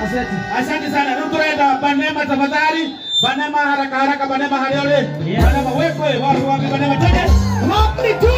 Asante sana. Rĩu tũrenda Banema tafadhali. Banema haraka haraka, Banema harĩa ũrĩ. Banema wekwe, wapi wapi Banema twende. Wapi tu?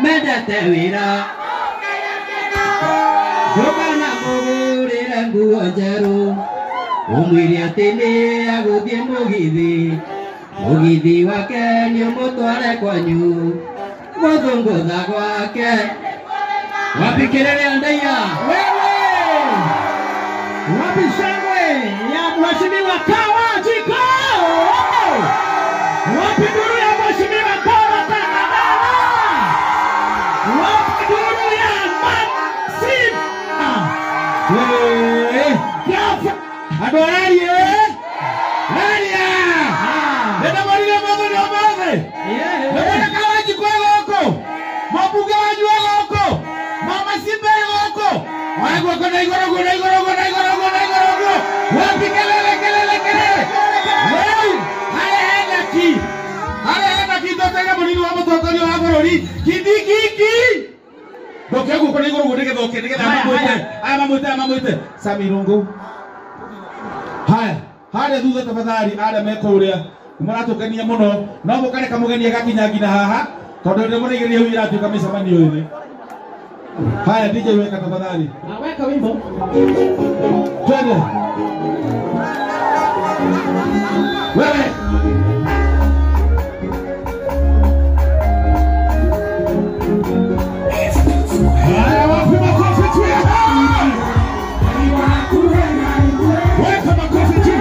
Mendete wira ndũkana mũgũrĩre nguo njerũ ũmwĩre atĩ nĩ agũthiĩ mũgithi mũgithi wake nĩ ũmũtware kwanyu gũthũngũtha gwake wapi kelele ndaiya wewe wapi shangwe ya mheshimiwa Kawajiko wapi duru ya mheshimiwa Kawajiko wapi duru ya Maxim Andũ arie aria nĩndamorire mũthuri ũmũthĩ nĩmwona Kawajiko e gũkũ mũmbunge wanyu e gũkũ mama Simba e gũkũ oya guoko na igũrũ guo na igũrũ guo na igũrũ guo na igũrũ guo wapi kelele kelele kelele rĩu harĩa hena ki harĩa hena ki tũtege mũnini wa mũtongoria wa bũrũri Kindiki ndoke guoko na igũrũ guo nĩgetha oke nĩgetha mamwĩte aya mamwĩte aya mamwĩte Sami Irungu. Haya, harĩa thutha tafadhali arĩa me kũrĩa nĩmaratũkenia mũno no mũkareka mũgeni agakinya nginya haha tondũ nĩ mũrĩgĩria hau iratuĩka mĩcemanio ĩrĩ. Haya DJ weka tafadhali. Weka wimbo. Twende. Wewe. Haya wapi makofi tu ya. Weka makofi tu.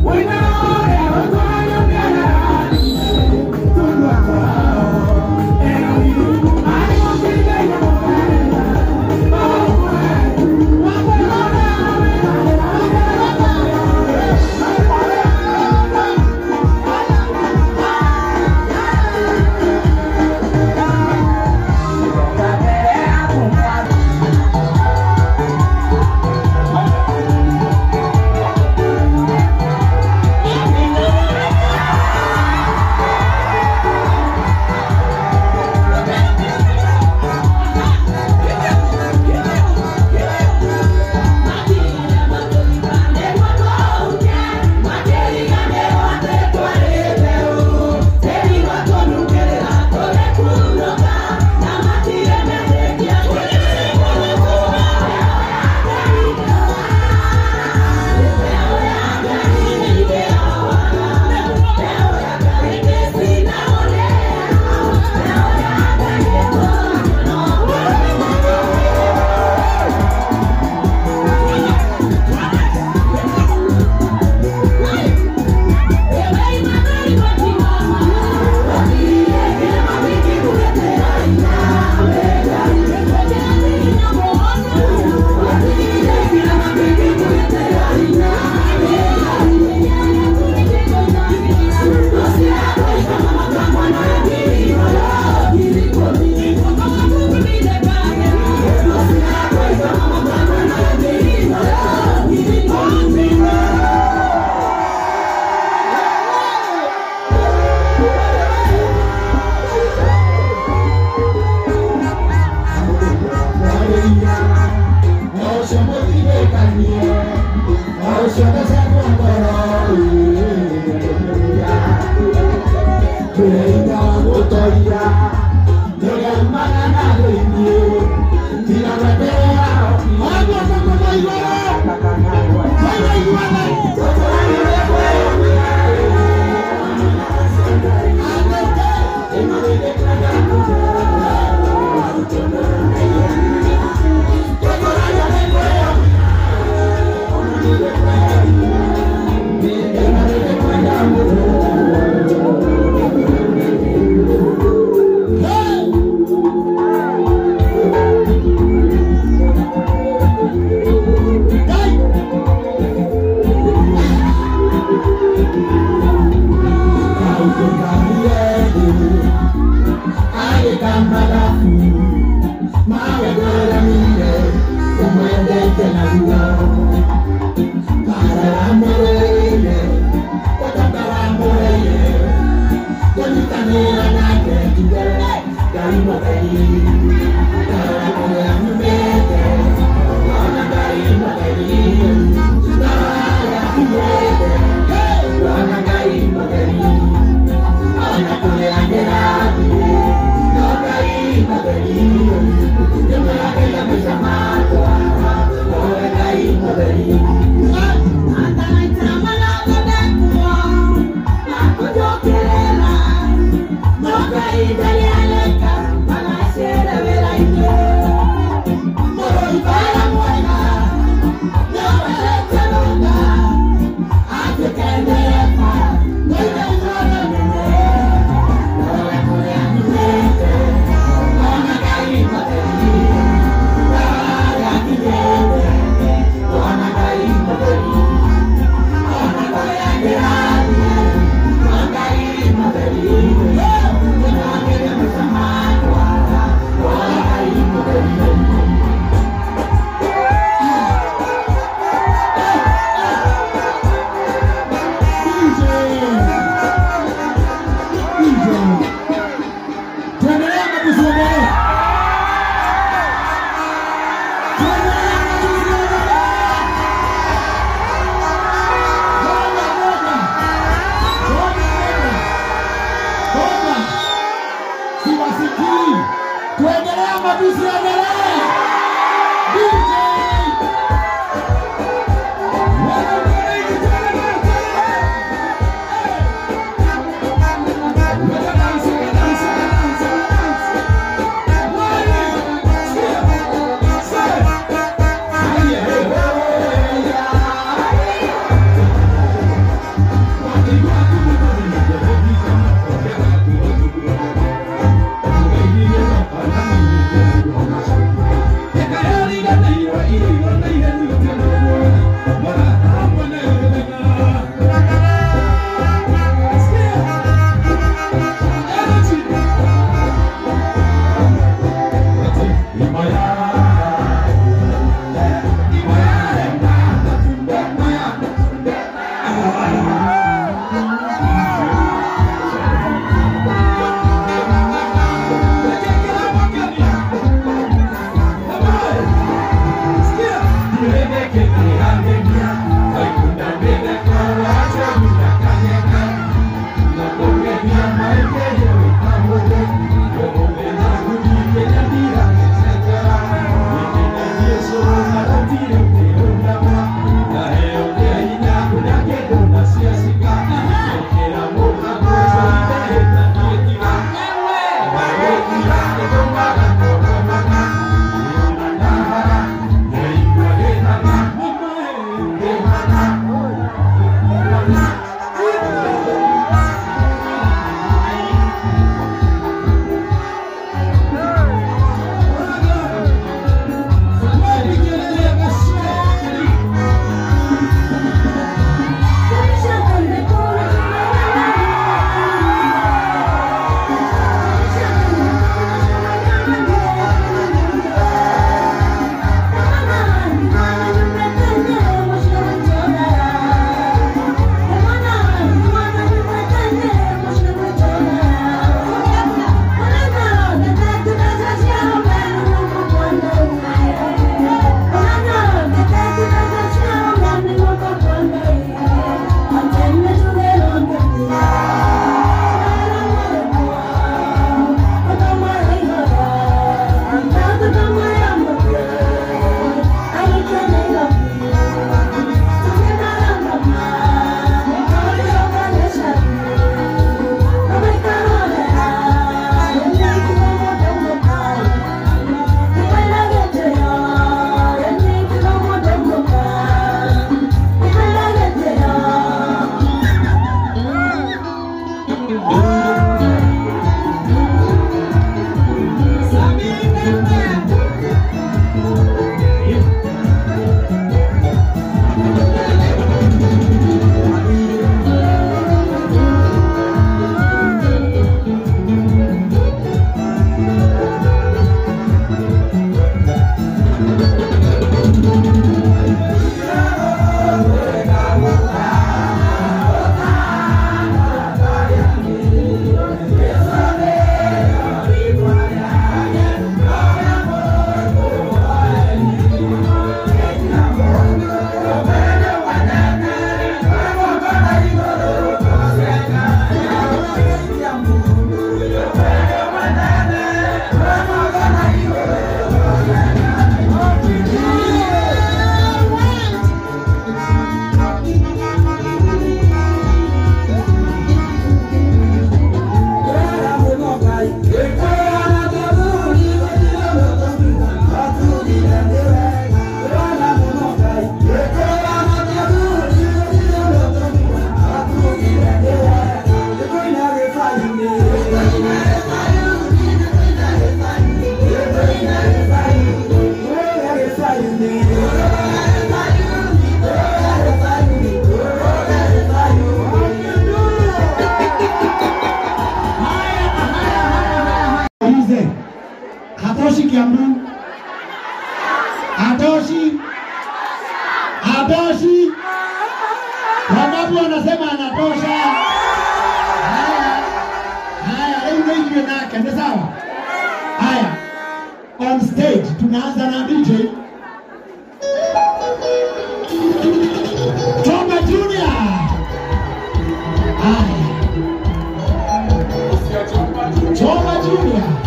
We know. Thank you. Hatoshi Kiambu. Hatoshi. Hatoshi. Wangapi wanasema anatosha? Haya. Haya, leo ndio nake, ni sawa? Haya. On stage tunaanza na DJ Choma Junior. Haya. Choma Junior.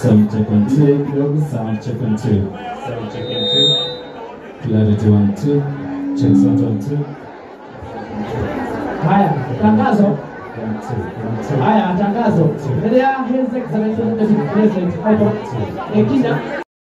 Sound check 1 2. Sound check 1 2. Sound check 1 2. Clarity 1 2. Check sound 1 2. Haya, tangazo. 1 2 1 2. Haya, tangazo. Mbele ya His Excellency President Michael Ekina.